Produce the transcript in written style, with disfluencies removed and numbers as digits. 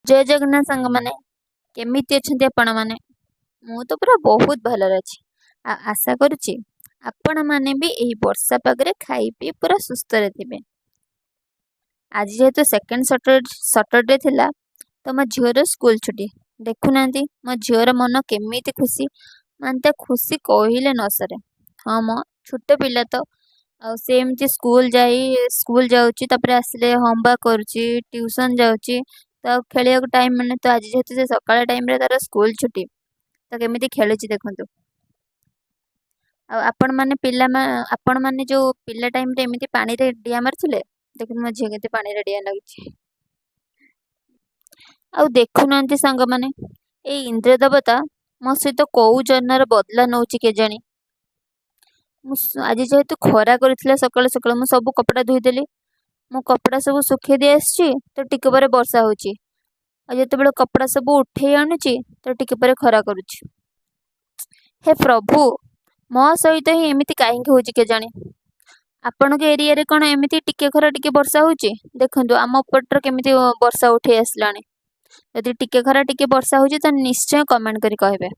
ଜୟ ଜଗନ୍ନାଥ ସାଙ୍ଗମାନେ, କେମିତି ଅଛନ୍ତି ଆପଣମାନେ? ମୁଁ ତ ପୁରା ବହୁତ ଭଲରେ ଅଛି ଆଉ ଆଶା କରୁଛି ଆପଣମାନେ ବି ଏହି ବର୍ଷା ପାଗରେ ଖାଇ ପିଇ ପୁରା ସୁସ୍ଥରେ ଥିବେ। ଆଜି ଯେହେତୁ ସେକେଣ୍ଡ ସଟରଡେ ଥିଲା, ତ ମୋ ଝିଅର ସ୍କୁଲ ଛୁଟି। ଦେଖୁନାହାନ୍ତି ମୋ ଝିଅର ମନ କେମିତି ଖୁସି, ମାନେ ତା ଖୁସି କହିଲେ ନ ସରେ। ହଁ ମ, ଛୋଟ ପିଲା ତ ଆଉ ସେ ଏମିତି ସ୍କୁଲ ଯାଇ ସ୍କୁଲ ଯାଉଛି, ତାପରେ ଆସିଲେ ହୋମୱାର୍କ କରୁଛି, ଟ୍ୟୁସନ୍ ଯାଉଛି, ତ ଆଉ ଖେଳିବାକୁ ଟାଇମ୍ ମିଳୁନି। ତ ଆଜି ଯେହେତୁ ସେ ସକାଳ ଟାଇମ୍ରେ ତାର ସ୍କୁଲ ଛୁଟି, ତ କେମିତି ଖେଳୁଛି ଦେଖନ୍ତୁ। ଆଉ ଆପଣମାନେ ପିଲା, ଆପଣମାନେ ଯେଉଁ ପିଲା ଟାଇମ୍ରେ ଏମିତି ପାଣିରେ ଡିଆଁ ମାରୁଥିଲେ? ଦେଖନ୍ତୁ ମୋ ଝିଅ କେମିତି ପାଣିରେ ଡିଆଁ ଲାଗୁଛି। ଆଉ ଦେଖୁନାହାନ୍ତି ସାଙ୍ଗମାନେ, ଏଇ ଇନ୍ଦ୍ର ଦେବତା ମୋ ସହିତ କୋଉ ଜନ୍ମର ବଦଲା ନେଉଛି କେଜାଣି। ମୁଁ ଆଜି ଯେହେତୁ ଖରା କରିଥିଲା ସକାଳୁ ସକାଳୁ, ମୁଁ ସବୁ କପଡ଼ା ଧୋଇଦେଲି। ମୁଁ କପଡ଼ା ସବୁ ଶୁଖେଇ ଦେଇ ଆସିଛି ତ ଟିକେ ପରେ ବର୍ଷା ହେଉଛି, ଆଉ ଯେତେବେଳେ କପଡ଼ା ସବୁ ଉଠେଇ ଆଣୁଛି ତ ଟିକେ ପରେ ଖରା କରୁଛି। ହେ ପ୍ରଭୁ, ମୋ ସହିତ ହିଁ ଏମିତି କାହିଁକି ହେଉଛି କେଜାଣି? ଆପଣଙ୍କ ଏରିଆରେ କ'ଣ ଏମିତି ଟିକେ ଖରା ଟିକେ ବର୍ଷା ହେଉଛି? ଦେଖନ୍ତୁ ଆମ ପଟରେ କେମିତି ବର୍ଷା ଉଠେଇ ଆସିଲାଣି। ଯଦି ଟିକେ ଖରା ଟିକେ ବର୍ଷା ହେଉଛି, ତାହେଲେ ନିଶ୍ଚୟ କମେଣ୍ଟ କରି କହିବେ।